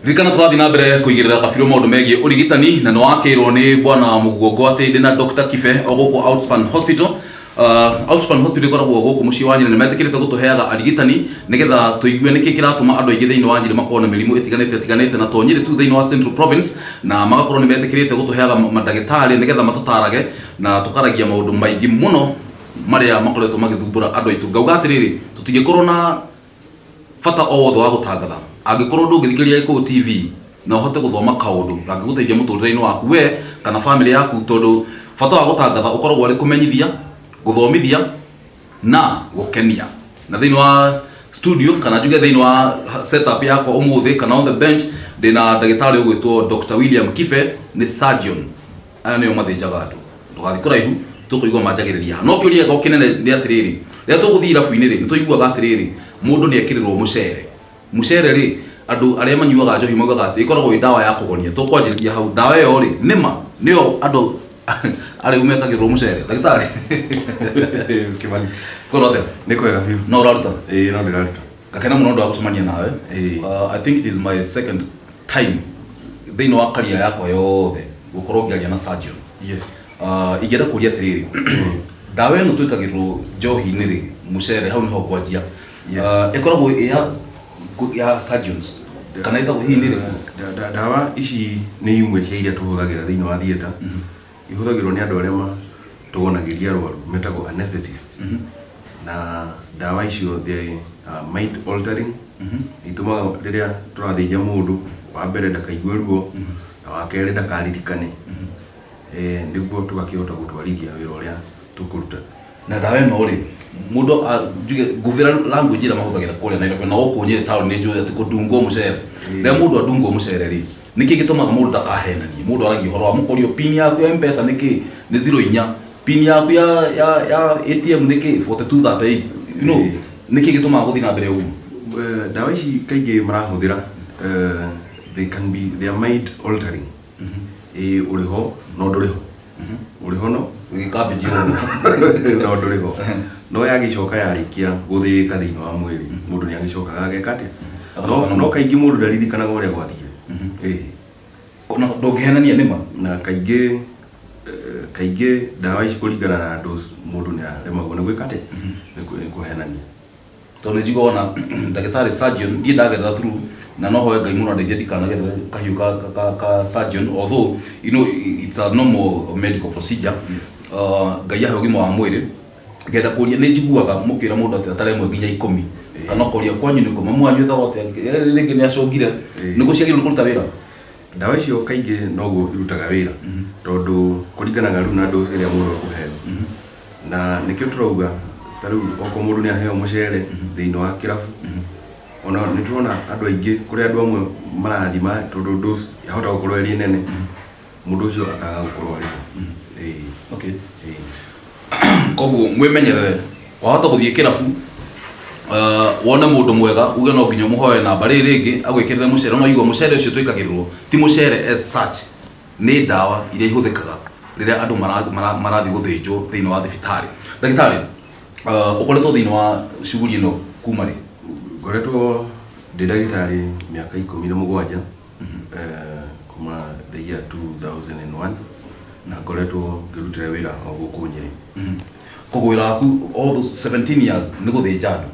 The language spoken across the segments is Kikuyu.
Ririkana tũrathiĩ na mbere kũigĩrĩra kabirũ maũndũ megiĩ ũrigitani na nĩ wakĩrwo nĩ bwana Mũguongo atĩ ndĩ na Dr. Kibe o gũkũ Outspan Hospital. Outspan Hospital ĩkoragwo gũkũ mũciĩ wa Nyĩrĩ na metĩkĩrĩte gũtũheaga arigitani nĩgetha tũigue nĩkĩ kĩratũma andũ aingĩ thĩinĩ wa Nyĩrĩ makorwo na mĩrimũ ĩtiganĩte ĩtiganĩte na to Nyĩrĩ tu thĩinĩ wa Central Province, na magakorwo nĩ metĩkĩrĩte gũtũheaga mandagĩtarĩ nĩgetha matũtarage na tũkaragia maũndũ maingĩ mũno marĩa makoretwo magĩthumbũra andũ aitũ. Ngauga atĩrĩrĩ, tũtingĩkorwo na bata o wothe wa gũtangatha angĩkorwo ndũngĩthikĩrĩria Gĩkũyũ TV na ũhote gũthoma kaũndũ gangĩgũteithia mũtũrĩre-inĩ waku we kana famĩlĩ yaku, tondũ bata wa gũtangatha ũkoragwo arĩ kũmenyithia, gũthomithia na gũkenia. Na thĩinĩ wa studio kana njuge thĩinĩ wa setup yakwa ũmũthĩ kana on the bench ndĩna ndagĩtarĩ ũgwĩtwo Dr. William Kibe, nĩ surgeon. Aya nĩo mathĩnjaga andũ. Ndũgathiĩ kũraihu, tũkũigua manjagĩrĩria haha. No kĩũria gĩakwa kĩnene nĩ atĩrĩrĩ, rĩrĩa tũgũthiĩ irabu-inĩ rĩ, nĩ tũiguaga atĩrĩrĩ, mũndũ nĩ ekĩrĩrwo mũcere. Mũcere rĩ, andũ arĩa manyuaga njohi maugaga atĩ ĩkoragwo ĩ ndawa ya kũgonia. Tũkwanjĩrĩria hau, ndawa ĩyo rĩ, nĩ ma nĩyo andũ arĩu mekagĩrĩrwo mũcere? Ndagĩtarĩ. Kĩmani. Kwĩrwo atĩa? Nĩ kwega biũ. No ũraruta? Ĩĩ, no ndĩraruta. Ngakena mũno ũndũ wa gũcemania nawe. I think it is my second time thĩinĩ wa career yakwa yothe gũkorwo ngĩaria na surgeon. Ingĩenda kũria atĩrĩrĩ, ndawa ĩno twĩkagĩrwo njohi-inĩ rĩ, mũcere, hau nĩho ngwanjia. Ĩkoragwo ĩ ya surgeons kana ĩtagwo hihi nĩ ĩrĩkũ? Ndawa ici nĩ imwe cia iria tũhũthagĩra thĩinĩ wa theatre. Ihũthagĩrwo nĩ andũ arĩa matũgonagĩria arwaru metagwo anesthetists. Na ndawa icio they are mind altering. Itũmaga rĩrĩa tũrathĩnja mũndũ, wa mbere ndakaigue ruo, na wa kerĩ ndakaririkane. Nĩguo tũgakĩhota gũtwarithia wĩra ũrĩa tũkũruta. Na ndawa ĩno rĩ, mũndũ njuge ngũthĩra language ĩrĩa mahũthagĩra kũrĩa Nairobi na gũkũ Nyĩrĩ town, nĩ njũĩ atĩ kũndungwo mũcere. Rĩrĩa mũndũ andungwo mũcere rĩ, nĩkĩ gĩtũmaga mũndũ ndakahenanie? Mũndũ aragia ũhoro wa mũkorio, pin yaku ya M-Pesa nĩ kĩ? Nĩ 04. Pin yaku ya ATM nĩ kĩ? 4238. Nĩkĩ gĩtũmaga gũthiĩ na mbere ũguo? Ndawa ici kaingĩ marahũthĩra, they can be, they are mind altering. Ĩĩ, ũrĩ ho no ndũrĩ ho. Ũrĩ ho no Gĩkambĩnji ũguo. No ndũrĩ ho. No yagĩcoka yarĩkia gũthĩĩka thĩinĩ wa mwĩrĩ, mũndũ nĩ agĩcokaga ageka atĩa? No kaingĩ mũndũ ndaririkanaga ũrĩa gwathire. Ĩĩ. Na ndũngĩhenania nĩma? Na kaingĩ ndawa ici kũringana na dose mũndũ nĩ aremagwo nĩ gwĩka atĩa? Nĩ kũhenania. Tondũ nĩ njiguaga ona ndagĩtarĩ surgeon ndiĩ ndagerera through na no hoe Ngai mũno andeithie ndikanagerere kahiũ ka surgeon, although it's a normal medical procedure. Ngai ahe ũgima wa mwĩrĩ. Ngenda kũria, nĩ njiguaga mũkĩra mũndũ atĩ atare ĩmwe nginya 10, kana ũkoria kwanyu nĩ kũ, mamu wanyu etagwo atĩa, rĩngĩ nĩ acũngire, nĩguo ciagĩrĩirwo nĩ kũruta wĩra. Ndawa icio kaingĩ noguo irutaga wĩra, tondũ kũringanaga rĩu na dose ĩrĩa mũndũ akũheo. Na nĩkĩo tũrauga ta rĩu okorwo mũndũ nĩ aheo mũcere thĩinĩ wa kĩrabu, ona nĩ tũrona andũ aingĩ, kũrĩ andũ amwe marathima tondũ dose yahota gũkorwo ĩrĩ nene, mũndũ ũcio akaga gũkorwo arĩ ho. Ĩĩ. Ĩĩ. Koguo mwĩmenyerere, wahota gũthiĩ kĩrabu, wone mũndũ mwega uge no nginya ũmũhoe namba, rĩrĩ rĩngĩ agwĩkĩrĩre mũcere, no igua mũcere ũcio twĩkagĩrĩrwo ti mũcere as such, nĩ ndawa iria ihũthĩkaga rĩrĩa andũ marathiĩ gũthĩnjwo thĩinĩ wa thibitarĩ. Ndagĩtarĩ, ũkoretwo thĩinĩ wa shughuli ĩno kuma rĩ? Ngoretwo ndĩ ndagĩtarĩ mĩaka 17, kuma the year 2001, na ngoretwo ngĩrutĩra wĩra o gũkũ Nyĩrĩ. Koguo wĩra waku all those 17 years nĩ gũthĩnja andũ?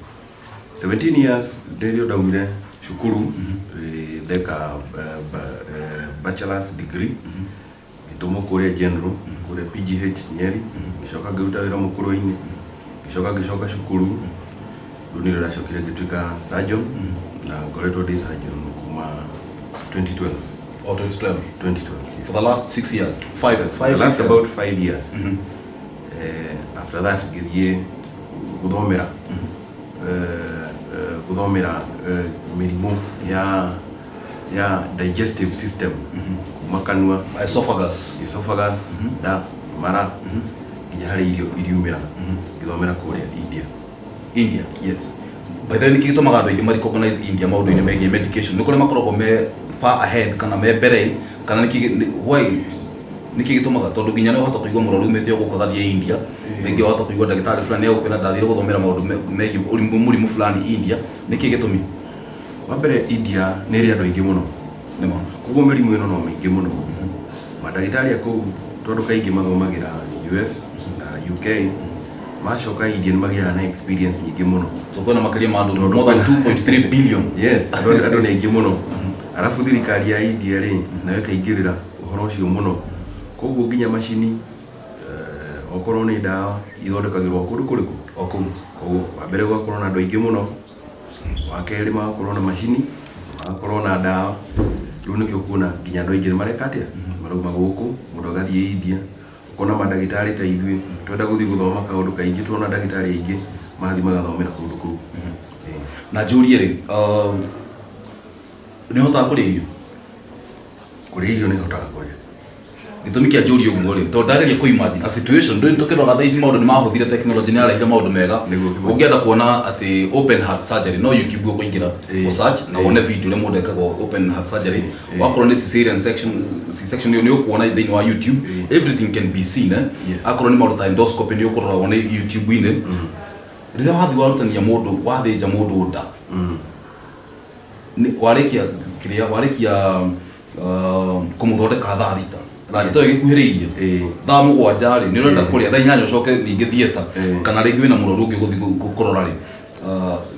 17 years rĩrĩa ndaumire cukuru, ndeka bachelor's degree, ngĩtũmwo kũrĩa general, kũrĩa PGH Nyeri, ngĩcoka ngĩruta wĩra mũkũrũ-inĩ, ngĩcoka ngĩcoka cukuru, rĩu nĩrĩo ndacokire ngĩtuĩka surgeon, na ngoretwo ndĩ surgeon kuma 2012. Oh, 2012. 2012, yes. For the last 6 years. 5, five, The last six years. about 5 years. After that ngĩthiĩ gũthomera, gũthomera mĩrimũ ya digestive system, kuma kanua, Esophagus. Esophagus, nda, mara, nginya harĩa irio iriumĩra, ngĩthomera kũrĩa India. India? Yes. By the way, nĩkĩ gĩtũmaga andũ aingĩ ma recognize India maũndũ-inĩ megiĩ medication? Nĩ kũrĩa makoragwo me far ahead kana me mbere, kana nĩkĩ why, nĩkĩ gĩtũmaga? Tondũ nginya nĩ ũhota kũigua mũrwaru umĩte o gũkũ agathiĩ India, rĩngĩ wahota kũigua ndagĩtarĩ fulani egũkwĩra ndathire gũthomera maũndũ megiĩ mũrimũ fulani India. Nĩkĩ gĩtũmi? Wa mbere, India nĩ ĩrĩ andũ aingĩ mũno. Nĩma. Koguo mĩrimũ ĩno no mĩingĩ mũno. Mandagĩtarĩ a kũu tondũ kaingĩ mathomagĩra US na UK, macoka India nĩ magĩaga na experience nyingĩ mũno. So kwĩna makĩria ma andũ more than 2.3 billion. Yes, andũ nĩ aingĩ mũno. Arabu thirikari ya India rĩ, nayo ĩkaingĩrĩra ũhoro ũcio mũno. Koguo nginya macini, okorwo nĩ ndawa ithondekagĩrwo kũndũ kũrĩkũ? O kũu. Koguo wa mbere gũgakorwo na andũ aingĩ mũno, wa kerĩ magakorwo na macini, magakorwo na ndawa. Rĩu nĩkĩo kuona nginya andũ aingĩ nĩ mareka atĩa? Marauma gũkũ, mũndũ agathiĩ India, ũkona mandagĩtarĩ ta ithuĩ twenda gũthiĩ gũthoma kaũndũ kaingĩ, tuona ndagĩtarĩ aingĩ marathiĩ magathomera kũndũ kũu. Na njũrie rĩ, nĩ ũhotaga kũrĩa irio? Kũrĩa irio nĩ hotaga kũrĩa. Gĩtũmi kĩa njũrie ũguo rĩ, tondũ ndageria kũ imagine a situation ndũĩ tũkĩrora thaa ici maũndũ nĩ mahũthire, technology nĩ yarehire maũndũ mega. Nĩguo Kĩmani. Ũngĩenda kuona atĩ open heart surgery, no YouTube ũkũingĩra, search na wone video ũrĩa mũndũ ekaga open heart surgery. Wakorwo nĩ cesarean section, C-section ĩyo nĩ ũkuona thĩinĩ wa YouTube. Everything can be seen, eh? Akorwo nĩ maũndũ ta endoscopy nĩ ũkũrora wone YouTube-inĩ. Rĩrĩa wathiĩ warutania mũndũ, wathĩnja mũndũ nda, warĩkia kĩrĩa warĩkia, kũmũthondeka thaa 6, ranjito ĩgĩkuhĩrĩirie, thaa 7 rĩ, nĩ ũrenda kũrĩa, thaa 8 ũcoke ningĩ theatre, kana rĩngĩ wĩna mũrwaru ũngĩ gũthiĩ kũrora rĩ,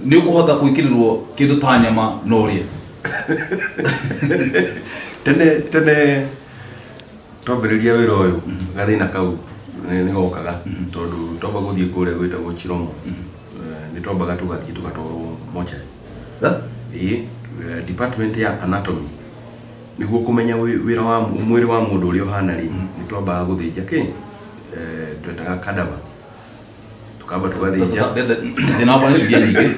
nĩ ũkũhota gwĩkĩrĩrwo kĩndũ ta nyama na ũrĩe? Tene tene twambĩrĩria wĩra ũyũ, gathĩna kau nĩ gokaga, tondũ twamba gũthiĩ kũrĩa gwĩtagwo Chiromo, nĩ twambaga tũgathiĩ tũgatwarwo mocarĩ. Eh? Ĩĩ, department ya anatomy, nĩguo kũmenya wĩra wa mwĩrĩ wa mũndũ ũrĩa ũhana rĩ, nĩ twambaga gũthĩnja kĩ twetaga cadaver, tukamba tũgathĩnja. Thĩna wakwa nĩ ciũria nyingĩ,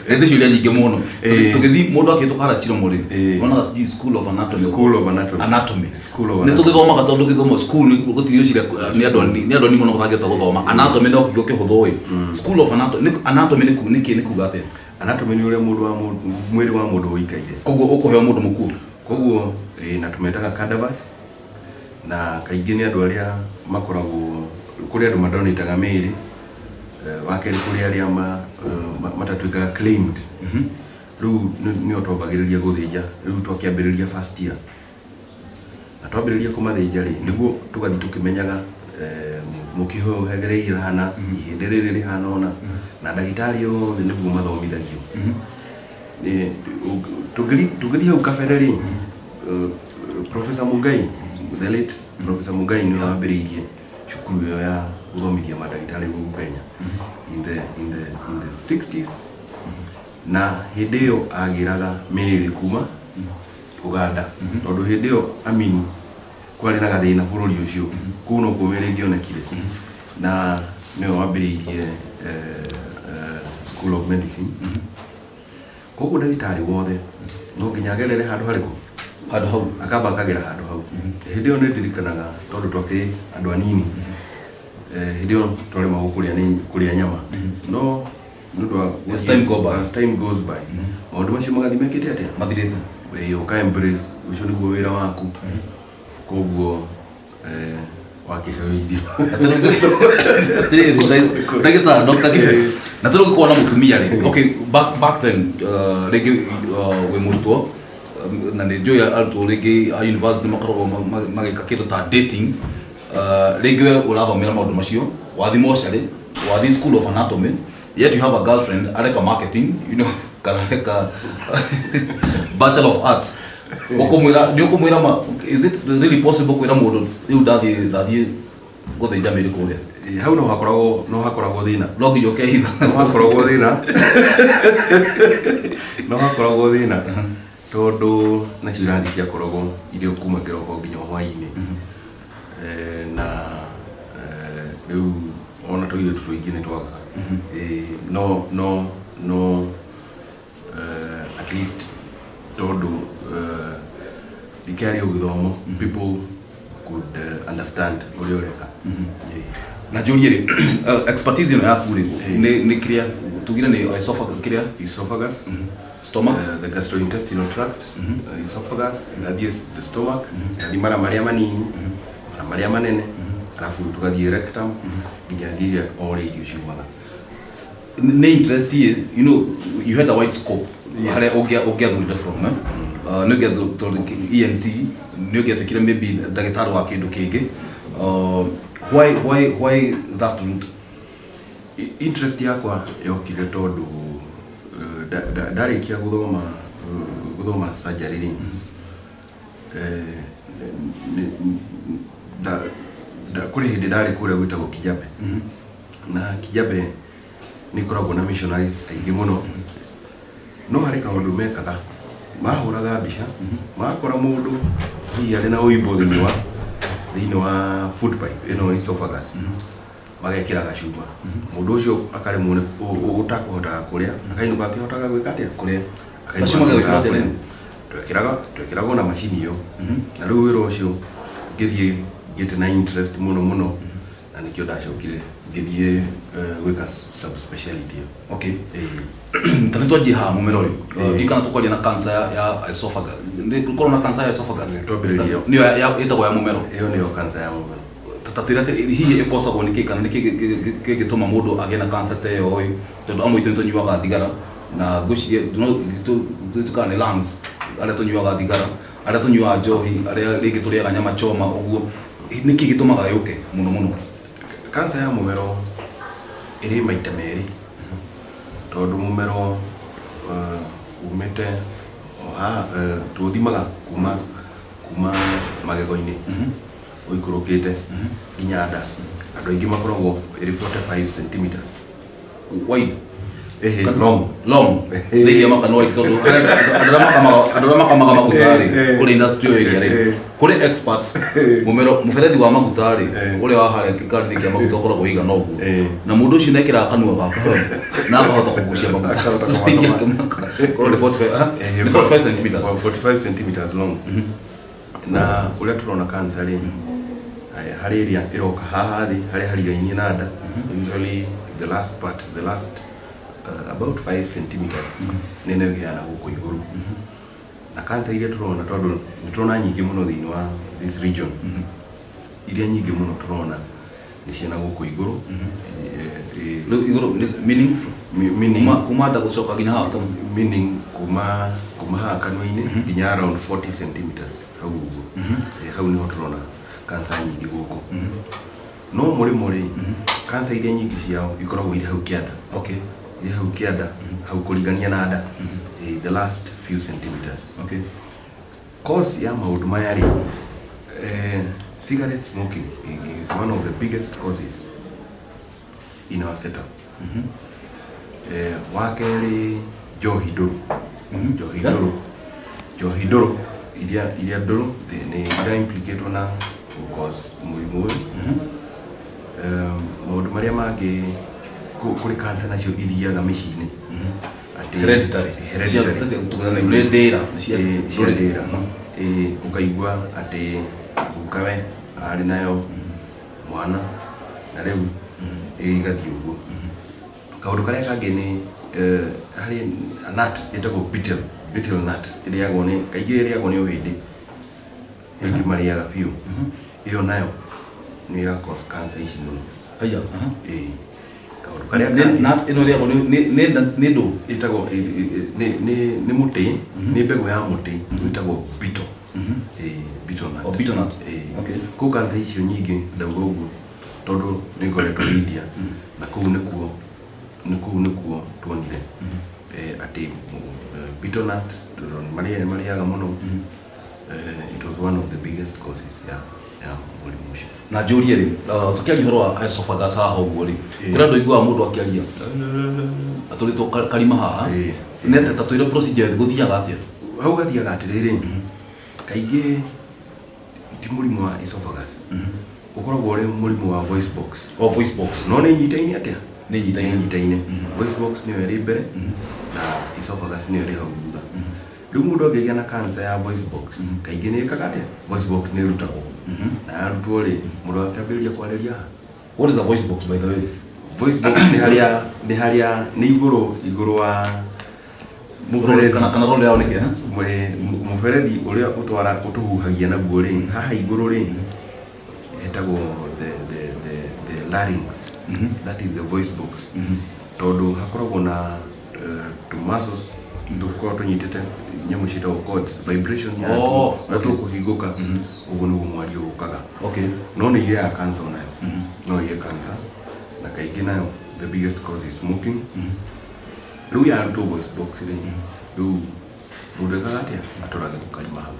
nĩ ciũria nyingĩ mũno. Tũgĩthiĩ mũndũ akĩhĩtũka harĩa Chiromo rĩ, wonaga sijui School of Anatomy. School of Anatomy. Anatomy. School of Nĩ Anatomy. tũgĩthomaga tondũ gĩthomo school nĩ gũtirĩ ũcira nĩ andũ anini mũno matangĩhota gũthoma anatomy, no kiugo kĩhũthũ ĩ. School of Anatomy, anatomy nĩ nĩkĩ, nĩ kuga atĩa? Anatomy nĩ ũrĩa mũndũ wa mwĩrĩ wa mũndũ ũikaire. Koguo ũkũheo mũndũ mũkuũ? Koguo na tũmetaga cadavers, na kaingĩ nĩ andũ arĩa makoragwo kũrĩ andũ madonataga mĩĩrĩ, wa kerĩ kũrĩ arĩa matatuĩkaga claimed. Rĩu nĩo twambagĩrĩria gũthĩnja. Rĩu twakĩambĩrĩria first year na twambĩrĩria kũmathĩnja rĩ, nĩguo tũgathiĩ tũkĩmenyaga mũkiha ũyũ ũhegereire hana, ihĩndĩ rĩrĩ rĩhana ũna, na ndagĩtarĩ othe nĩguo mathomithagio. Tũngĩthiĩ hau kabere rĩ, Professor Mungai, the late Professor Mungai, nĩwe wambĩrĩirie cukuru ĩyo ya gũthomithia mandagĩtarĩ gũkũ Kenya in the 60s, na hĩndĩ ĩyo agĩraga mĩĩrĩ kuma Uganda, tondũ hĩndĩ ĩyo Amini kwarĩ na gathĩna bũrũri ũcio, kũu nokuo mĩĩrĩ ĩngĩonekire, na nĩwe wambĩrĩirie School of Medicine. Koguo ndagĩtarĩ wothe no nginya agerere handũ harĩkũ? Handũ hau. Akamba akagera handũ hau. Hĩndĩ ĩyo nĩ ndirikanaga, tondũ twakĩrĩ andũ anini, hĩndĩ ĩyo twaremagwo kũrĩa nĩ kũrĩa nyama, no nĩ ũndũ wa As time go by. As time goes by, maũndũ macio magathiĩ mekĩte atĩa? Mathirĩte. Ĩĩ, ũka embrace ũcio nĩguo wĩra waku, koguo wakĩheo irio. Atĩrĩrĩ ndagĩtarĩ Dr. Kibe, na tũrĩ gũkorwo na mũtumia rĩ, okay, back then, rĩngĩ wĩ mũrutwo, na nĩ njũĩ arutwo rĩngĩ a university makoragwo magĩka kĩndũ ta dating, rĩngĩ we ũrathomera maũndũ macio, wathi mocarĩ, wathi School of Anatomy, yet you have a girlfriend areka marketing, kana areka Bachelor of Arts. Ũkũmwĩra, nĩ ũkũmwĩra ma, is it really possible kwĩra mũndũ rĩu ndathiĩ gũthĩnja mĩĩrĩ kũrĩa? Ĩĩ, hau no hakoragwo thĩna. No nginya ũkehitha. No hakoragwo thĩna, no hakoragwo thĩna, tondũ nacio irathi ciakoragwo irĩ o kuma kĩroko nginya hwaĩ-inĩ. Na rĩu ona tũirĩtu tũingĩ nĩ twagaga. No at least tondũ ndikĩarĩ o gĩthomo, people could understand ũrĩa ũreka. Na njũrie rĩ, expertise ĩno yaku rĩ, nĩ kĩrĩa tugire nĩ esophagus, kĩrĩa? Esophagus. Stomach. The gastrointestinal tract, esophagus, ĩgathiĩ the stomach, ĩgathiĩ mara marĩa manini, mara marĩa manene, arabu tũgathiĩ rectum, nginya iria o ũrĩa irio ciumaga. Nĩ interest you had a wide scope harĩa ũngĩathurire from, eh? Nĩ ũngĩatũ tondũ ENT nĩ ũngĩatuĩkire maybe ndagĩtarĩ wa kĩndũ kĩngĩ. Why that route? Interest yakwa yokire tondũ ndarĩkia gũthoma gũthoma surgery rĩ, kũrĩ hĩndĩ ndarĩ kũrĩa gwĩtagwo Kijabe, na Kijabe nĩ ĩkoragwo na missionaries aingĩ mũno, no harĩ kaũndũ mekaga, mahũraga mbica makora mũndũ hihi arĩ na ũimbo thĩinĩ wa food pipe ĩno, esophagus, magekĩra gacuma, mũndũ ũcio akaremwo nĩ ũtakũhotaga kũrĩa, akainũka akĩhotaga gwĩka atĩa? Kũrĩa. Akainũka Gacuma akĩhotaga gagwĩkĩrwo atĩa kũrĩa. rĩu? Twekĩragwo na macini ĩyo, na rĩu wĩra ũcio ngĩthiĩ ngĩte na interest mũno mũno, na nĩkĩo ndacokire ngĩthiĩ gwĩka subspeciality ĩyo. Ĩĩ. Ta nĩ twanjie haha mũmero rĩ. Ĩĩ. Ndikana tũkwaria na cancer ya esophagus, nĩ gũkorwo na cancer ya esophagus. Nĩ twambĩrĩrie ĩyo. Nĩyo ĩtagwo ya mũmero? Ĩyo nĩyo cancer ya mũmero. Ta twĩre atĩ hihi ĩkosagwo nĩ kĩ, kana nĩ kĩ kĩngĩtũma mũndũ agĩe na cancer ta ĩyo ĩ, tondũ amwe aitũ nĩ tũnyuaga thigara, na ngwĩciria no tukaga nĩ lungs, arĩa tũnyuaga thigara, arĩa tũnyuaga njohi, arĩa rĩngĩ tũrĩaga nyama choma ũguo. Nĩ kĩ gĩtũmaga yũke mũno mũno? Cancer ya mũmero ĩrĩ maita merĩ, tondũ mũmero umĩte o haha, tũũthimaga kuma magego-inĩ ũikũrũkĩte nginya nda. Andũ aingĩ makoragwo ĩrĩ 45 centimeters. Wide? Ĩhĩ, long. Long thĩinĩ maka no wide, tondũ andũ arĩa makamaga maguta rĩ, kũrĩ industry ĩyo ĩrĩa rĩ, kũrĩ experts, mũmero mũberethi wa maguta rĩ, ũrĩa wa harĩa kĩkari kĩa maguta ũkoragwo ũigana ũguo, na mũndũ ũcio nĩekĩraga kanua gaka hau na akahota kũgucia maguta. Akahota kũmakama. Korwo nĩ 45, aha, nĩ 45 centimeters. 45 centimeters long. Na ũrĩa tũrona cancer rĩ, harĩ ĩrĩa ĩroka haha thĩ harĩa harigainie na nda, usually the last part, the last about 5 centimeters, nĩ ĩno ĩgĩaga na gũkũ igũrũ. Na cancer iria tũrona, tondũ nĩ tũrona nyingĩ mũno thĩinĩ wa this region, iria nyingĩ mũno tũrona nĩ ciana gũkũ igũrũ. Rĩu igũrũ meaning? Meaning kuma nda gũcoka nginya haha ta meaning kuma haha kanua-inĩ nginya around 40 centimeters hau ũguo. Hau nĩho tũrona cancer nyingĩ gũkũ, no mũrĩmo rĩ, cancer iria nyingĩ ciao ikoragwo irĩ hau kĩanda, irĩ hau kĩanda, hau kũrigania na nda, the last few centimeters. Cause ya maũndũ maya rĩ, cigarette smoking is one of the biggest causes in our setup. Wa kerĩ, njohi ndũrũ. Njohi ndũrũ, njohi ndũrũ, iria ndũrũ nĩ ira implicatwo na cause mũrimũ ũyũ. Maũndũ marĩa mangĩ, kũrĩ cancer nacio ithiaga mĩciĩ-inĩ. Hereditary. Hereditary. Nĩ ndĩra. Cia ndĩra. Ũkaigua atĩ gukawe arĩ nayo, mwana, na rĩu ĩgathiĩ ũguo. Kaũndũ karĩa kangĩ nĩ harĩ nut ĩtagwo betel nut, ĩrĩagwo nĩ kaingĩ, ĩrĩagwo nĩ ũhĩndĩ, aingĩ marĩaga biũ. Ĩyo nayo nĩ ĩra cause cancer ici mũno. Haya. Ĩĩ. Kaũndũ karĩa Nĩ kangĩ nut ĩno ĩrĩagwo nĩ ndũ? Ĩtagwo nĩ mũtĩ, nĩ mbegũ ya mũtĩ wĩtagwo betel. Ĩĩ, betel nut. Oh, betel nut. Ĩĩ. Kũu cancer icio nyingĩ, ndauga ũguo tondũ nĩ ngoretwo India, na kũu nĩkuo nĩ kũu nĩkuo tuonire atĩ betel nut marĩaga mũno. It was one of the biggest causes ya mũrimũ ũcio. Na njũrie rĩ, tũkĩaria ũhoro wa esophagus haha ũguo rĩ, kũrĩ andũ aiguaga mũndũ akĩaria atũrĩtwo karima haha. Nĩ ta twĩre procedure gũthiaga atĩa? Hau gathiaga atĩrĩrĩ, kaingĩ ti mũrimũ wa esophagus, ũkoragwo ũrĩ mũrimũ wa voice box. O voice box. No nĩ nyitaine atĩa? Nĩ nyitaine. Nĩ nyitaine. Voice box nĩyo ĩrĩ mbere na esophagus nĩyo ĩrĩ hau thutha. Rĩu mũndũ angĩgĩa na cancer ya voice box, kaingĩ nĩ ĩkaga atĩa? Voice box nĩ ĩrutagwo, na yarutwo rĩ, mũndũ akĩambĩrĩria kwarĩria haha. What is a voice box, by the way? Voice box nĩ harĩa nĩ igũrũ wa mũberethi. Kana role yao nĩ kĩ, eh? Mũberethi ũrĩa ũtwara ũtũhuhagia naguo rĩ, haha igũrũ rĩ, hetagwo the larynx. That is the voice box, tondũ hakoragwo na tũ muscles Tũkoragwo tũnyitĩte nyamũ ciĩtagwo cords, vibration ya Oh, ũrĩa okay. tũkũhingũka, ũguo nĩguo mwario ũkaga. No nĩ irehaga cancer onayo. No irehe cancer, na kaingĩ nayo the biggest cause is smoking. Rĩu yarutwo voice box rĩ, rĩu mũndũ ekaga atĩa? Atũrage karima hau.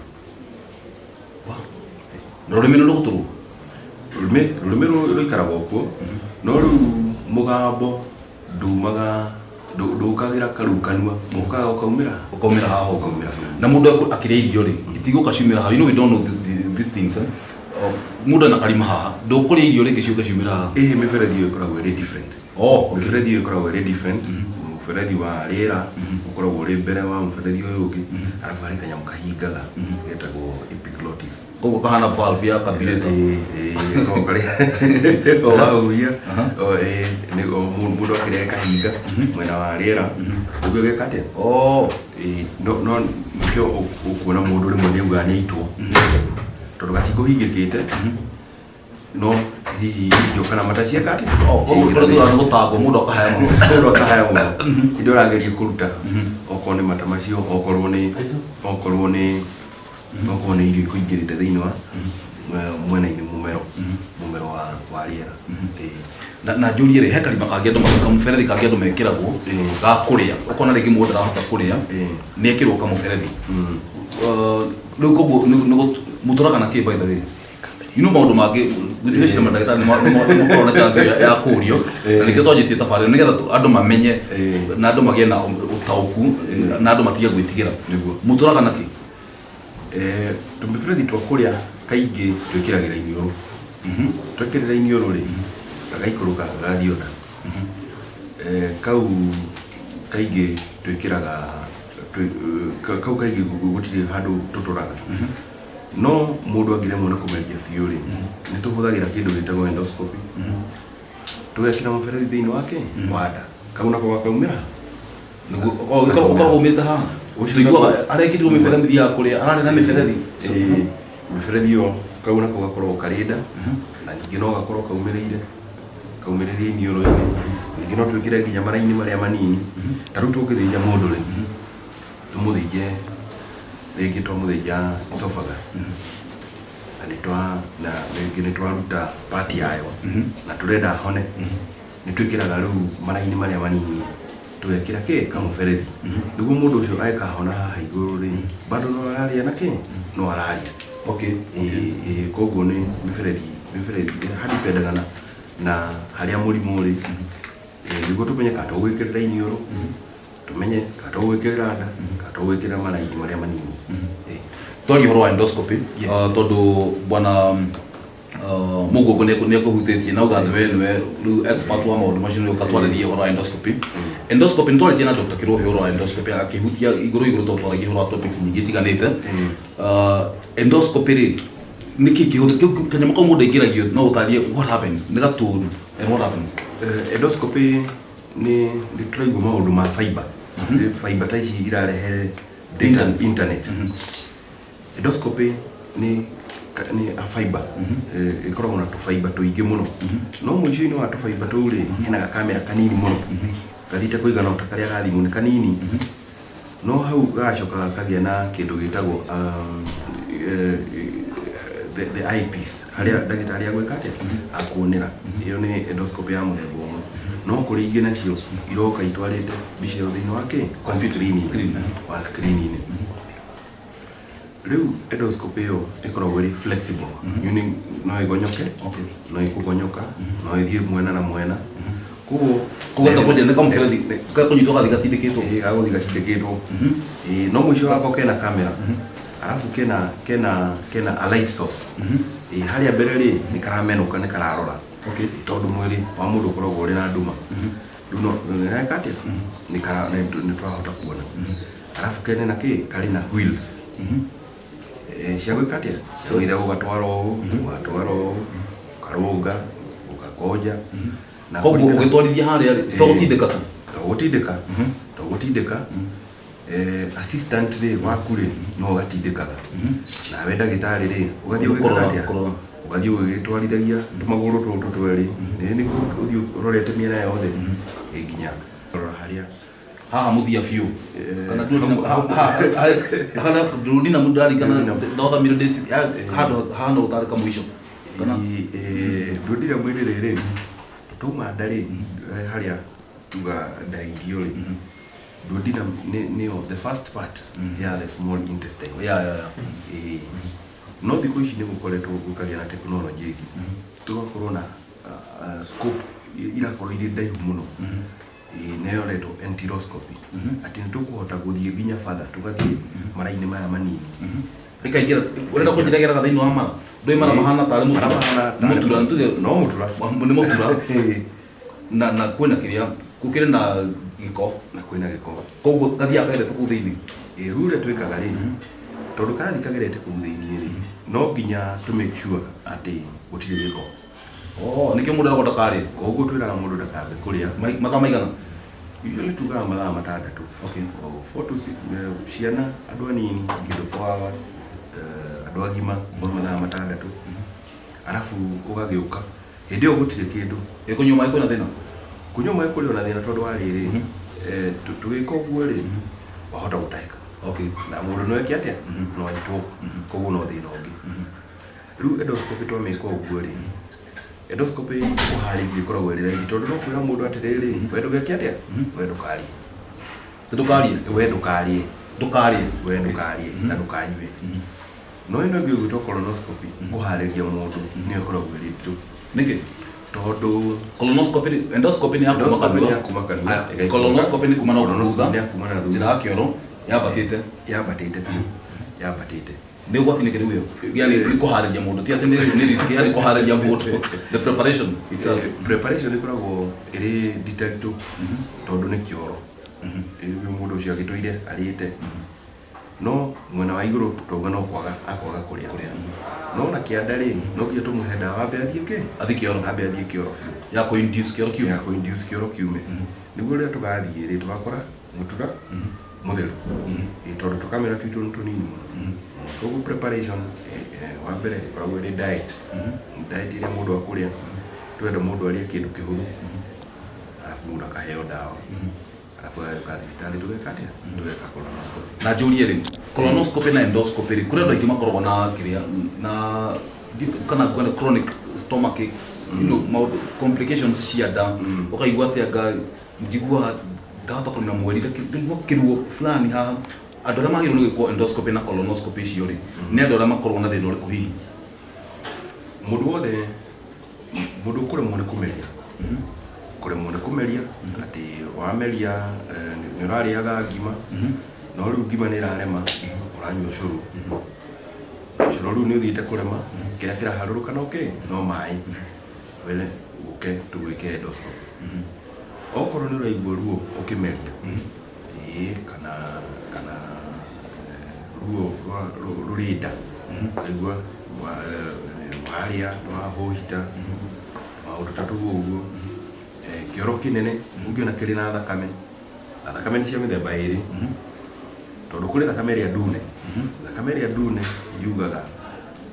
Na rũrĩmĩ nĩ rũgũtũrwo? Rũrĩmĩ rũikaragwo kuo, no rĩu mũgambo ndumaga, ndũkagĩra karĩu kanua, ũkaga ũkaumĩra. Ũkaumĩra haha ũguo. Ũkaumĩra hau. Na mũndũ akĩrĩa irio rĩ, itigũka ciumĩra haha. You know we don't know these things, eh? Oh, mũndũ ena karima haha, ndũkũrĩa irio rĩngĩ ciũke ciumĩra haha. Ĩhĩ, mĩberethi ĩyo ĩkoragwo ĩrĩ different. Oh, okay. Mĩberethi ĩyo ĩkoragwo ĩrĩ different. Mũberethi wa rĩera ũkoragwo ũrĩ mbere wa mũberethi ũyũ ũngĩ, arabu harĩ kanyamũ kahingaga getagwo epiglottis. Koguo kahana valve ya carburetor. Ĩĩ, koragwo karĩ o wahuhia, o, ĩĩ, nĩ o mũndũ akĩrĩa kahinga mwena wa rĩera, ũguo geka atĩa? Oh. Ĩĩ, no nĩkĩo ũkuona mũndũ rĩmwe nĩ augaga nĩ aitwo, tondũ gatikũhingĩkĩte, no hihi irio kana mata cieka atĩa? Oh, koguo Ciaingĩra kũrĩa thĩinĩ. thutha nĩ gũtangwo mũndũ akahaya mũno. Mũndũ akahaya mũno. Hĩndĩ ĩyo ũrageria kũruta, okorwo nĩ mata macio, okorwo nĩ irio ikũingĩrĩte thĩinĩ wa mwena-inĩ mũmero wa rĩera. Ĩĩ. Na njũrie rĩ, he karima kangĩ andũ kamũberethi kangĩ andũ mekĩragwo ga kũrĩa, ũkona rĩngĩ mũndũ ndarahota kũrĩa, nĩ ekĩrwo kamũberethi. Rĩu koguo mũtũraga na kĩ, by the way? You know maũndũ mangĩ gwĩciria mandagĩtarĩ nĩ makoragwo na chance ya kũrio, na nĩkĩo twanjĩtie tabarĩra nĩgetha andũ mamenye na andũ magĩe na ũtaũku na andũ matige gwĩtigĩra. Nĩguo. Mũtũraga na kĩ? Tũmĩberethi twa kũrĩa kaingĩ twĩkĩragĩra iniũrũ. Twekĩrĩra iniũrũ rĩ, gagaikũrũka gagathiĩ nda. Kau kaingĩ twĩkĩraga kau kaingĩ gũtirĩ handũ tũtũraga. No mũndũ angĩremwo nĩ kũmeria biũ rĩ, nĩ tũhũthagĩra kĩndũ gĩtagwo endoscopy. Tũgekĩra mũberethi thĩinĩ wake wa nda. Kau nako gakaumĩra. Nĩguo ũkoragwo umĩte haha. Ũcio Tũiguaga arekĩrirwo mĩberethi ya kũrĩa, ararĩ na mĩberethi. Ĩĩ, mĩberethi ĩyo kau nako gakoragwo karĩ nda, na ningĩ no gakorwo kaumĩrĩire iniũrũ-inĩ. Ningĩ no twĩkĩre nginya mara-inĩ marĩa manini. Ta rĩu tũngĩthĩnja mũndũ rĩ, tũmũthĩnje rĩngĩ twamũthĩnja esophagus, na rĩngĩ nĩ twaruta part yayo, na tũrenda ahone, nĩ twĩkĩraga rĩu mara-inĩ marĩa manini, tũgekĩra kĩ kamũberethi, nĩguo mũndũ ũcio agĩkahona haha igũrũ rĩ, bado no ararĩa na kĩ, no ararĩa. Ĩĩ, koguo nĩ mĩberethi hadipendaga na harĩa mũrimũ ũrĩ. Nĩguo tũmenye kana tũgwĩkĩrĩra iniũrũ, tũmenye kana tũgwĩkĩrĩra nda, kana tũgwĩkĩrĩra mara-inĩ marĩa manini. Twaria ũhoro wa endoscopy, tondũ bwana Mũguongo nĩ akũhutĩtie na uga atĩ we nĩwe rĩu expert wa maũndũ macio, nĩ ũgatwarĩria ũhoro wa endoscopy. Endoscopy nĩ twarĩtie na Dr. Kĩrũhĩ ũhoro wa endoscopy, akĩhutia igũrũ igũrũ tondũ twaragia ũhoro wa topics nyingĩ itiganĩte. Endoscopy rĩ, nĩ kĩ kĩhũthĩ kanyamũ kau mũndũ aingĩragio? No ũtarie what happens? Nĩ gatũru and what happens? Endoscopy nĩ tũraigua maũndũ ma fiber. Fiber ta ici irarehe data, internet. Endoscopy nĩ a fiber. Ĩkoragwo na tũfiber tũingĩ mũno, no mũico-inĩ wa tũfiber tũu rĩ, hena gakamera kanini mũno gathiĩte kũigana o ta karĩa ga thimũ, nĩ kanini, no hau gagacoka gakagĩa na kĩndũ gĩtagwo the eyepiece, harĩa ndagĩtarĩ agwĩka atĩa, akuonera. Ĩyo nĩ endoscopy ya mũthemba ũmwe, no kũrĩ ingĩ nacio iroka itwarĩte mbica ĩyo thĩinĩ wa kĩ, wa screen. Screen. Wa screen-inĩ. Rĩu endoscopy ĩyo ĩkoragwo ĩrĩ flexible, meaning no ĩgonyoke, no ĩkũgonyoka, no ĩthiĩ mwena na mwena, koguo Koguo ndakũnjĩra nĩ kamũberethi gakũnyitwo gathiĩ gatindĩkĩtwo. Ĩĩ, gagũthiĩ gatindĩkĩtwo. Ĩĩ, no mũico wako kena kamera, arabu kena a light source. Ĩĩ, harĩa mbere rĩ, nĩ karamenũka, nĩ kararora, tondũ mwĩrĩ wa mũndũ ũkoragwo ũrĩ na nduma. Rĩu no nĩreka atĩa, nĩ tũrahota kuona. Arabu kene na kĩ, karĩ na wheels cia gwĩka atĩa, cia gũthiĩ gũgatwara ũũ, gũgatwara ũũ, ũkarũnga, ũgakonja na Koguo ũgĩtwarithia harĩa rĩ, to gũtindĩka tu? To gũtindĩka. Assistant rĩ waku rĩ, no ũgatindĩkaga, nawe ndagĩtarĩ rĩ, ũgathiĩ ũgĩkaga Kũrora, atĩa? Kũrora. Ũgathiĩ ũgĩtwarithagia tũmagũrũ tũtũ twerĩ, nĩ nĩguo ũthiĩ ũrorete mĩena yothe, nginya kũrora harĩa Haha mũthia biũ kana duodenum ndarikana ndothomire ndĩ handũ hahana ũtarĩ kamũico kana duodenum ĩrĩ rĩrĩ twauma nda rĩ harĩa tuga nda irio rĩ duodenum nĩyo the first part ya the small intestine. Yeah. No thikũ ici nĩ gũkoretwo gũkagĩa na tekinoronjĩ ĩngĩ, tũgakorwo na scope irakorwo irĩ ndaihu mũno. Nĩyo ĩretwo enteroscopy, atĩ nĩ tũkũhota gũthiĩ nginya further, tũgathiĩ mara-inĩ maya manini. Ĩkaingĩra, ũrenda kũnjĩra ĩgeraga thĩinĩ wa mara? Ndũĩ mara mahana tarĩ Mara mũtura? Mahana tarĩ Mũtura nĩtuge. No mũtura. Nĩ mũtura. Na kwĩna kĩrĩa gũkĩrĩ na gĩko. Na kwĩna gĩko. Koguo gathiaga kagerete kũu thĩinĩ. Ĩĩ, rĩu ũrĩa twĩkaga rĩ, tondũ karathiĩ kagerete kũu thĩinĩ rĩ, no nginya tũ make sure atĩ gũtirĩ gĩko. Oh, nĩkĩo mũndũ eragwo ndakarĩe. Koguo twĩraga mũndũ ndakambe kũrĩa. Mathaa maigana? Usually tugaga mathaa 6. Oh, four to six, ciana, andũ anini kĩndũ 4 hours, andũ agima kuma mathaa 6, arabu ũgagĩũka hĩndĩ ĩyo gũtirĩ kĩndũ. Ĩ kũnyua maĩ kwĩna thĩna? Kũnyua maĩ kũrĩ ona thĩna, tondũ wa rĩrĩ, tũgĩka ũguo rĩ, wahota gũtahĩka. Na mũndũ no eke atĩa? No aitwo. Koguo no thĩna ũngĩ. Rĩu endoscopy twamĩka ũguo rĩ, endoscopy kũharĩria ĩkoragwo ĩrĩ raithi, tondũ no kwĩra mũndũ atĩrĩrĩ, we ndũgeke atĩa, we ndũkarie. Ndũkarie. We ndũkarie. Ndũkarie. We ndũkarie na ndũkanyue. No ĩno ĩngĩ ĩgwĩtwo colonoscopy, kũharĩria mũndũ nĩyo ĩkoragwo ĩrĩ nditũ. Nĩkĩ? Tondũ Colonoscopy endoscopy nĩ ya kuma Endoscopy nĩ kanua. ya kuma kanua, Aya, ĩgaikũrũka. Colonoscopy nĩ kuma na Colonoscopy thutha. nĩ ya kuma na thutha. Njĩra ya kĩoro yambatĩte. Yambatĩte biũ, yambatĩte. Nĩ ũgwati nĩkĩ rĩu ĩyo? Yani nĩ kũharĩria mũndũ, ti atĩ nĩ risk, yani kũharĩria mũndũ, the preparation itself. Preparation ĩkoragwo ĩrĩ nditũ tondũ nĩ kĩoro. Rĩu mũndũ ũcio agĩtũire arĩte, no mwena wa igũrũ twauga no kwaga akwaga kũrĩa, no na kĩanda rĩ, no nginya tũmũhe ndawa ambe athiĩ kĩ? Athiĩ kĩoro. Ambe athiĩ kĩoro biũ. Ya kũ-induce kĩoro kiume. Ya kũ-induce kĩoro kiume, nĩguo rĩrĩa tũgathiĩ rĩ, tũgakora mũtura mũtheru. Ĩ, tondũ tũkamera twitũ nĩ tũnini mũno. Koguo preparation, wa mbere ĩkoragwo ĩrĩ diet, diet ĩrĩa mũndũ akũrĩa. Twenda mũndũ arĩe kĩndũ kĩhũthũ, arabu mũndũ akaheo ndawa, arabu agagĩũka thibitarĩ tũgeka atĩa? Tũgeka colonoscopy. Na njũrie rĩ, colonoscopy na endoscopy rĩ, kũrĩ andũ aingĩ makoragwo na kĩrĩa na kana kwenda chronic stomach aches, maũndũ complications cia nda, ũkaigua atĩ anga njiguaga ndahota kũnina mweri, ngaigua kĩruo fulani haha. Andũ arĩa magĩrĩirwo nĩ gwĩkwo endoscopy na colonoscopy icio rĩ, nĩ andũ arĩa makoragwo na thĩna ũrĩkũ hihi? Mũndũ wothe, mũndũ ũkũremwo nĩ kũmeria, kũremwo nĩ kũmeria, atĩ wameria, nĩ ũrarĩaga ngima, no rĩu ngima nĩ ĩrarema, ũranyua ũcũrũ, ũcũrũ rĩu nĩ ũthiĩte kũrema, kĩrĩa kĩraharũrũka no kĩ no maĩ, wene ũke tũgwĩke endoscopy. Okorwo nĩ ũraigua ruo ũkĩmeria, ĩĩ, kana ruo rũrĩ nda, ũraigua warĩa wahũhita, maũndũ ta tũu ũguo. Kĩoro kĩnene ũngĩona kĩrĩ na thakame, na thakame nĩ cia mĩthemba ĩrĩ, tondũ kũrĩ thakame ĩrĩa ndune. Thakame ĩrĩa ndune yugaga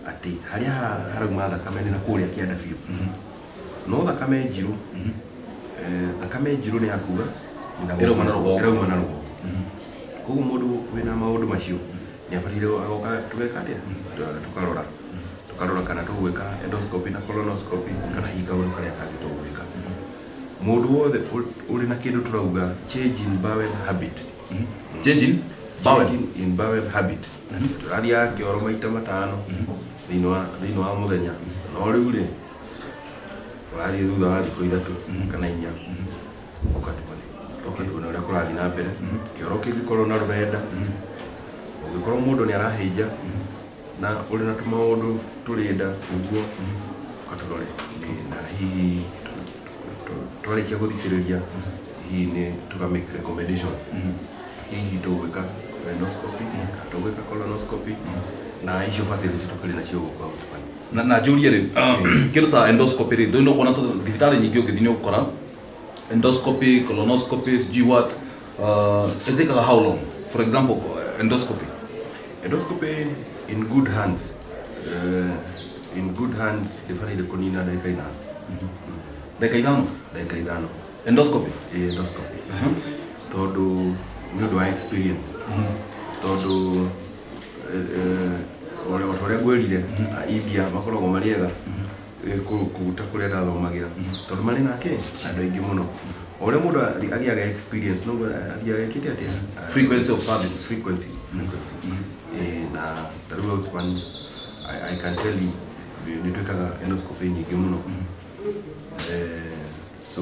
atĩ harĩa harauma thakame nĩ na kũrĩa kĩanda biũ. No thakame njirũ, thakame njirũ nĩ ya kuga nĩ na Ĩrauma na rũgongo. Ĩrauma na rũgongo. Koguo mũndũ wĩna maũndũ macio nĩ abataire agoka tũgeka atĩa? Tũkarora kana tũgwĩka endoscopy na colonoscopy, kana hihi kaũndũ karĩa kangĩ tũgwĩka. Mũndũ wothe ũrĩ na kĩndũ tũrauga change in bowel habit. Change in bowel. Change in bowel habit. Tũrathiaga kĩoro maita 5 thĩinĩ wa mũthenya, no rĩu rĩ, ũrathiĩ thutha wa thikũ 3 kana 4, ũkatuone ũkatuone ũrĩa kũrathiĩ na mbere. Kĩoro kĩngĩkorwo na rũrenda, ũngĩkorwo mũndũ nĩ arahĩnja na ũrĩ na tũmaũndũ tũrĩ nda ũguo, ũgatũrore. Na hihi twarĩkia gũthikĩrĩria, hihi nĩ tũka make recommendation, hihi tũgwĩka endoscopy kana tũgwĩka colonoscopy, na icio facility tũkĩrĩ nacio gũkũ Outspan. Na njũrie rĩ, kĩndũ ta endoscopy rĩ, ndũĩ nĩ ũkuona thibitarĩ nyingĩ ũngĩthiĩ nĩ ũgũkora endoscopy, colonoscopy, sijui what, ĩtĩkaga how long, for example endoscopy? Endoscopy in good hands, in good hands ndĩbataire kũnina ndagĩka 5. Ndagĩka 5? Ndagĩka 5. Endoscopy? Ĩ, endoscopy. Tondũ nĩ ũndũ wa experience, tondũ o ta ũrĩa ngwĩrire, India makoragwo marĩ ega kũu ta kũrĩa ndathomagĩra, tondũ marĩ nake andũ aingĩ mũno. O ũrĩa mũndũ agĩaga experience, noguo athiaga ekĩte atĩa? Frequency of service. Frequency. Na ta rĩu Outspan, I can tell you nĩ twĩkaga endoscopy nyingĩ mũno. So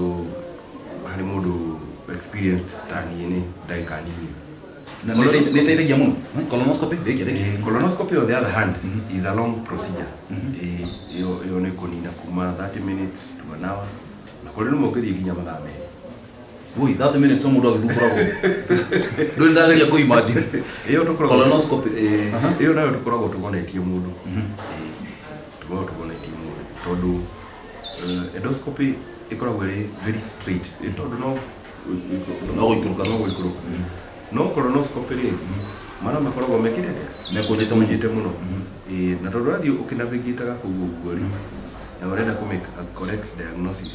harĩ mũndũ experienced ta niĩ nĩ ndagĩka nini. Na nĩ ĩteithagia mũno. Colonoscopy rĩngĩ rĩngĩ. Colonoscopy, on the other hand, is a long procedure. Ĩyo nĩ kũnina kuma 30 minutes to an hour, na kũrĩ rĩmwe ũngĩthiĩ nginya mathaa 2. Ui, 30 minutes o mũndũ agĩthumbũragwo. Rĩu ndageria kũ imagine. Ĩyo tũkoragwo Colonoscopy. Ĩyo nayo tũkoragwo tũgonetie mũndũ. Tũkoragwo tũgonetie mũndũ tondũ endoscopy ĩkoragwo ĩrĩ very straight, tondũ no No gũikũrũka. No gũikũrũka. No colonoscopy rĩ, mara makoragwo mekĩte atĩa? Mekũnjĩte mũno. Mekũnjĩte mũno. Na tondũ ũrathiĩ ũkĩnavigataga kũu ũguo rĩ, na ũrenda kũ make a correct diagnosis,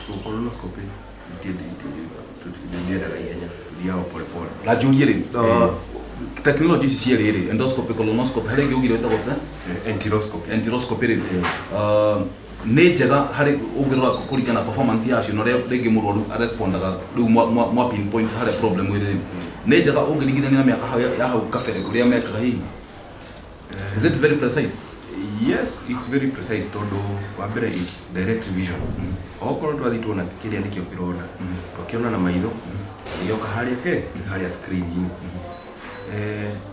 so colonoscopy ndĩendaga ihenya, thiaga pole pole. Na njũrie rĩ, technology ici cierĩ rĩ, endoscopy, colonoscopy, harĩ ĩngĩ ugire ĩtagwo ta? Enteroscopy. Enteroscopy rĩ, nĩ njega harĩ ũngĩrora kũringana na performance yacio na ũrĩa rĩngĩ mũrwaru arespondaga rĩu mwa pinpoint harĩa problem ĩrĩ rĩ, nĩ njega ũngĩringithania na mĩaka hau ya hau kabere ũrĩa mekaga hihi? Is it very precise? Yes, it's very precise, tondũ wa mbere it's direct vision. Okorwo twathiĩ tuona kĩrĩa nĩkĩo kĩronda, twakĩona na maitho, gĩoka harĩa ke harĩa screen-inĩ.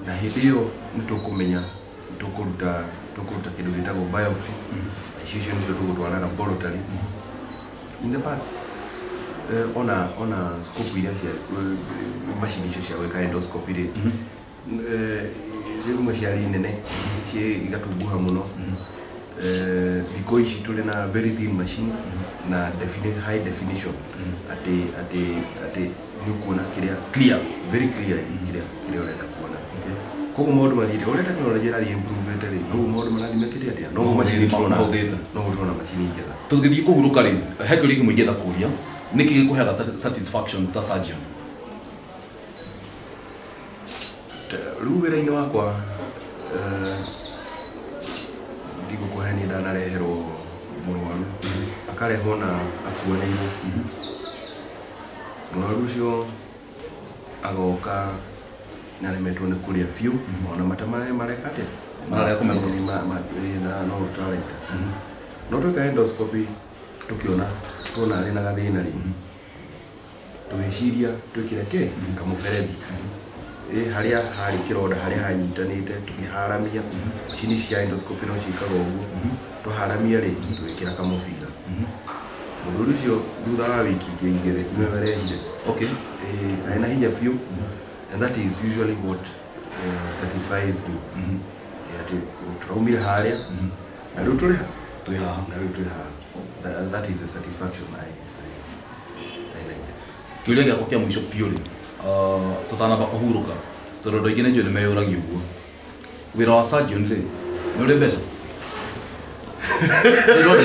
Na hĩndĩ ĩyo nĩ tũkũmenya tũkũruta kĩndũ gĩtagwo biopsy. Icio nĩcio tũgũtwara laboratory. In the past, ona scope iria cia macini icio cia gwĩka endoscopy rĩ, rĩmwe ciarĩ nene, ciĩ igatunguha mũno. Thikũ ici tũrĩ na very thin machines na high definition, atĩ nĩ ũkuona kĩrĩa Clear. Very clear kĩrĩa ũrenda kuona. Koguo maũndũ mathiĩte ũrĩa tekinoronjĩ ĩrathiĩ improve rĩ, noguo maũndũ marathiĩ mekĩte atĩa, noguo macini tũrona Mahũthĩte. Noguo tũrona macini njega. Tũgĩthiĩ kũhurũka rĩ, he kĩũria kĩmwe ingĩenda kũria: nĩkĩ gĩkũheaga satisfaction ta surgeon? Rĩu wĩra-inĩ wakwa, ndigũkũhe, niĩ ndanareherwo mũrwaru, akarehwo na akuanĩirwo. Mũrwaru ũcio agoka nĩaremetwo nĩ kũrĩa biũ, ona mata marĩa mareka atĩa? Mararega kũmerũka. Ĩ, na no tũraita no tweka endoscopy, tũkĩona tuona arĩ na gathĩna rĩ, tũgĩciria twĩkĩre kĩ kamũberethi ĩ harĩa harĩ kĩronda, harĩa hanyitanĩte, tũkĩharamia. Macini cia endoscopy no ciĩkaga ũguo. Twaharamia rĩ, tũgĩkĩra kamũbira. Mũthuri ũcio thutha wa wiki ingĩ 2 nĩwe werehire. Ĩ, arĩ na hinya biũ, and that is usually what satisfies me. Ĩ, atĩ tũraumire harĩa na rĩu tũrĩ ha? Twĩ haha. Na rĩu twĩ haha. That is the satisfaction I like. Kĩũria gĩakwa kĩa mũico biũ rĩ, tũtanamba kũhurũka, tondũ andũ aingĩ nĩ njũĩ nĩ meyũragia ũguo, wĩra wa surgeon rĩ, nĩ ũrĩ mbeca? Nĩ ũrĩ?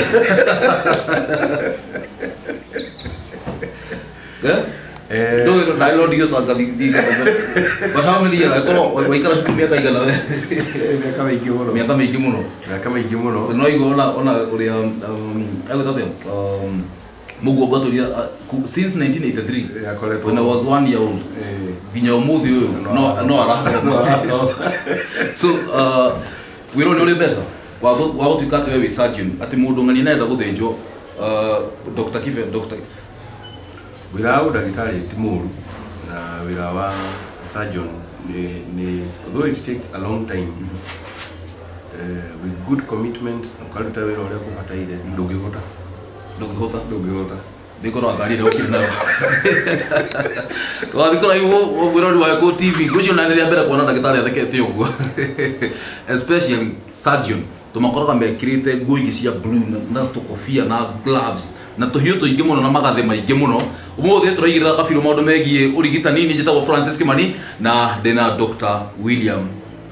Eh? Ndũĩ ndarĩ no ndigĩtanga. But how many years akorwo waikara cukuru mĩaka igana we? Mĩaka mĩingĩ mũno. Mĩaka mĩingĩ mũno. Mĩaka mĩingĩ mũno. No igua ona ũrĩa agwĩta atĩa, mũguongo atũria since 1983 Akoretwo when I was 1 year old nginya ũmũthĩ ũyũ no arathoma. So wĩra ũyũ nĩ ũrĩ mbeca wa gũtuĩka atĩ we wĩ surgeon, atĩ mũndũ ng'ania nĩarenda gũthĩnjwo, Dr. Kibe, Dr. Wĩra wa ũndagĩtarĩ ti mũru, na wĩra wa surgeon nĩ although it takes a long time, with good commitment na ũkaruta wĩra ũrĩa kũbataire, ndũngĩhota. Ndũngĩhota. Ndũngĩhota. Ndĩkorwo ngari ĩrĩa ũkĩrĩ nayo wathiĩ kũraihu mwĩrori wa Gĩkũyũ TV, ngwĩciria ona nĩ rĩa mbere kuona ndagĩtarĩ athekete ũguo, especially surgeon. Tũmakoraga mekĩrĩte nguo ingĩ cia blue na tũkobia na gloves na tũhiũ tũingĩ mũno na magathĩ maingĩ mũno. Ũmũthĩ tũraigĩrĩra kabirũ maũndũ megiĩ ũrigitani. Niĩ njĩtagwo Francis Kimani na ndĩna Dr. William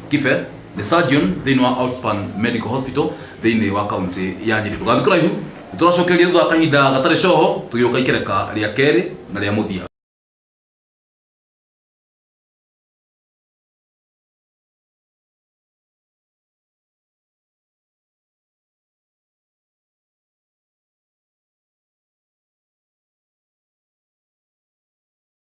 Kibe, the surgeon thĩinĩ wa Outspan Medical Hospital thĩinĩ wa kaunti ya Nyĩrĩ. Ndũgathiĩ kũraihu, nĩtũracokereria thutha wa kahinda gatarĩ coho, tũgĩũka ikereka rĩa kerĩ na rĩa mũthia.